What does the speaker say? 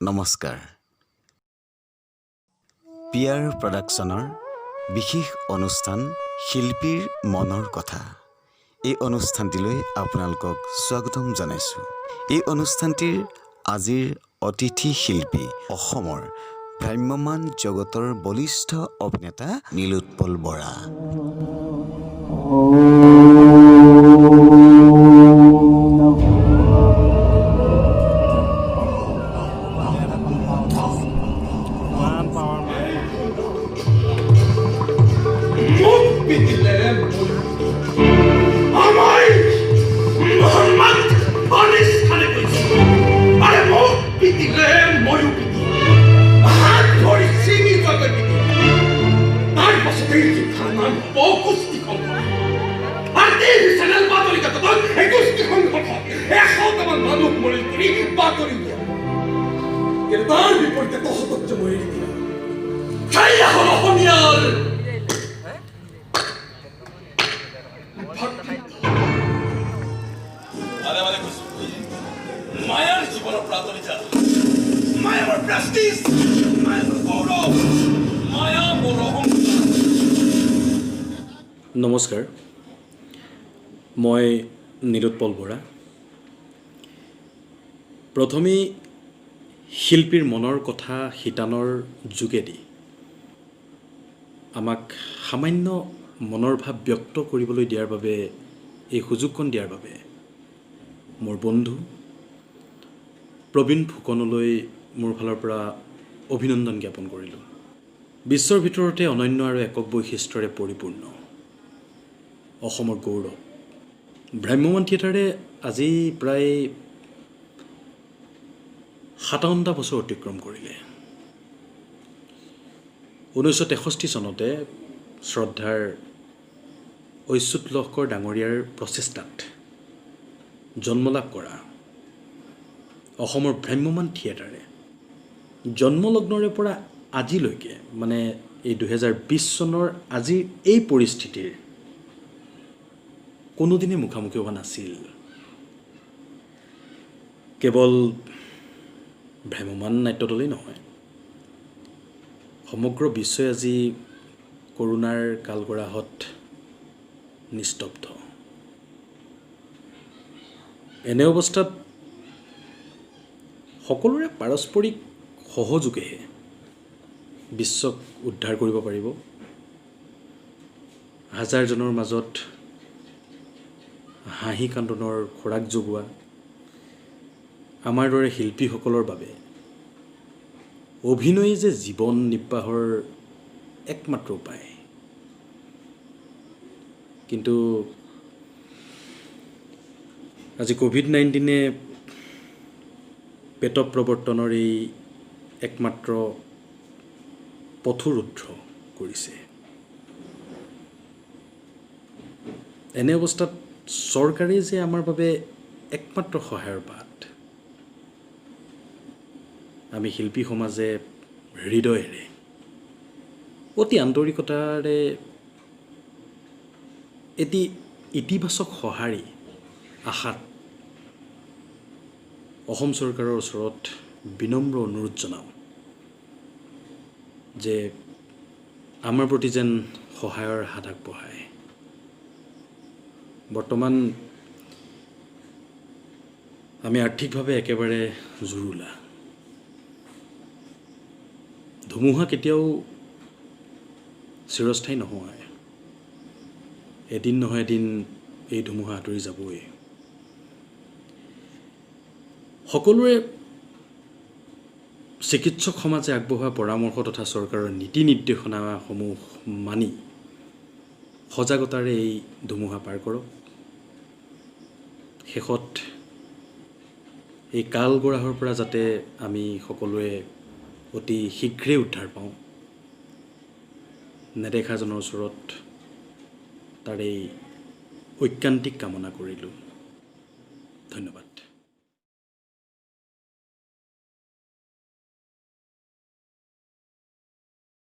নমস্কাৰ। P R প্ৰডাকশ্যনৰ বিশেষ অনুষ্ঠান শিল্পীৰ মনৰ কথা, এই অনুষ্ঠানটিলৈ আপোনালোকক স্বাগতম জনাইছোঁ। এই অনুষ্ঠানটিৰ আজিৰ অতিথি শিল্পী অসমৰ ভ্ৰাম্যমাণ জগতৰ বলিষ্ঠ অভিনেতা নীলোৎপল বৰা। ইমান পাৱাৰ মাৰে। মোক পিটিলে আমাৰ মোহাম্মদ আনিছ খানে কৈছে, আৰে মোক পিটিলে ময়ো পিটিম, হাত ভৰি ছিঙি যোৱাকৈ পিটিম। তাৰ পাছতেই যোদ্ধাৰ নাম হ'ব কুস্তি সংঘৰ্ষ। আৰু টিভি চেনেল, বাতৰি কাকতত এই কুস্তি সংঘৰ্ষত 100টামান মানুহ মৰিল কৰি বাতৰি দিয়া। কিন্তু তাৰ বিপৰীতে তহঁতক যে মই এৰি দিম, সেয়া হ'ল অসমীয়াৰ ভাতৃত্ব। বাৰে বাৰে কৈছো, মায়াৰ জীৱনৰ পৰা আঁতৰি যা। মায়া মোৰ প্ৰেষ্টিজ, মায়া মোৰ গৌৰৱ, মায়া মোৰ অহংকাৰ। নমস্কাৰ, মই নীলোৎপল বৰা। প্ৰথমেই শিল্পীৰ মনৰ কথা শিতানৰ যোগেদি আমাক সামান্য মনৰ ভাৱ ব্যক্ত কৰিবলৈ দিয়াৰ বাবে, এই সুযোগকণ দিয়াৰ বাবে মোৰ বন্ধু প্ৰবীণ ফুকনলৈ মোৰ ফালৰ পৰা অভিনন্দন জ্ঞাপন কৰিলোঁ। বিশ্বৰ ভিতৰতে অনন্য আৰু একক বৈশিষ্ট্যৰে পৰিপূৰ্ণ অসমৰ গৌৰৱ ভ্ৰাম্যমাণ থিয়েটাৰে আজি প্ৰায় 57টা বছৰ অতিক্ৰম কৰিলে। 1963 চনতে শ্ৰদ্ধাৰ ঐচ্যুত লহকৰ ডাঙৰীয়াৰ প্ৰচেষ্টাত জন্ম লাভ কৰা অসমৰ ভ্ৰাম্যমাণ থিয়েটাৰে জন্মলগ্নৰে পৰা আজিলৈকে, মানে এই 2020 চনৰ আজিৰ এই পৰিস্থিতিৰ কোনোদিনে মুখামুখি হোৱা নাছিল। কেৱল ভ্ৰাম্যমাণ নাট্যদলেই নহয়, সমগ্ৰ বিশ্বই আজি কৰোণাৰ কালগৰাহত নিস্তব্ধ। এনে অৱস্থাত সকলোৰে পাৰস্পৰিক সহযোগেহে বিশ্বক উদ্ধাৰ কৰিব পাৰিব। হাজাৰজনৰ মাজত হাঁহি কান্দোনৰ খোৰাক যোগোৱা আমাৰ দৰে শিল্পীসকলৰ বাবে অভিনয়েই যে জীৱন নিৰ্বাহৰ একমাত্ৰ উপায়। কিন্তু আজি ক'ভিড-19এ পেট প্ৰৱৰ্তনৰ এই একমাত্ৰ পথৰুদ্ধ কৰিছে। এনে অৱস্থাত চৰকাৰেই যে আমাৰ বাবে একমাত্ৰ সহায়ৰ বাট, আমি শিল্পী সমাজে হৃদয়েৰে অতি আন্তৰিকতাৰে এটি ইতিবাচক সঁহাৰি আশাত অসম চৰকাৰৰ ওচৰত বিনম্ৰ অনুৰোধ জনাওঁ যে আমাৰ প্ৰতি যেন সহায়ৰ হাত আগবঢ়ায়। বৰ্তমান আমি আৰ্থিকভাৱে একেবাৰে জুৰুলা। ধুমুহা কেতিয়াও চিৰস্থায়ী নহয়, এদিন নহয় এদিন এই ধুমুহা আঁতৰি যাবই। সকলোৰে চিকিৎসক সমাজে আগবঢ়োৱা পৰামৰ্শ তথা চৰকাৰৰ নীতি নিৰ্দেশনাসমূহ মানি সজাগতাৰে এই ধুমুহা পাৰ কৰক। শেষত এই কালগৰাহৰ পৰা যাতে আমি সকলোৱে অতি শীঘ্ৰেই উদ্ধাৰ পাওঁ, নেদেখাজনৰ ওচৰত তাৰ এই ঐকান্তিক কামনা কৰিলোঁ। ধন্যবাদ।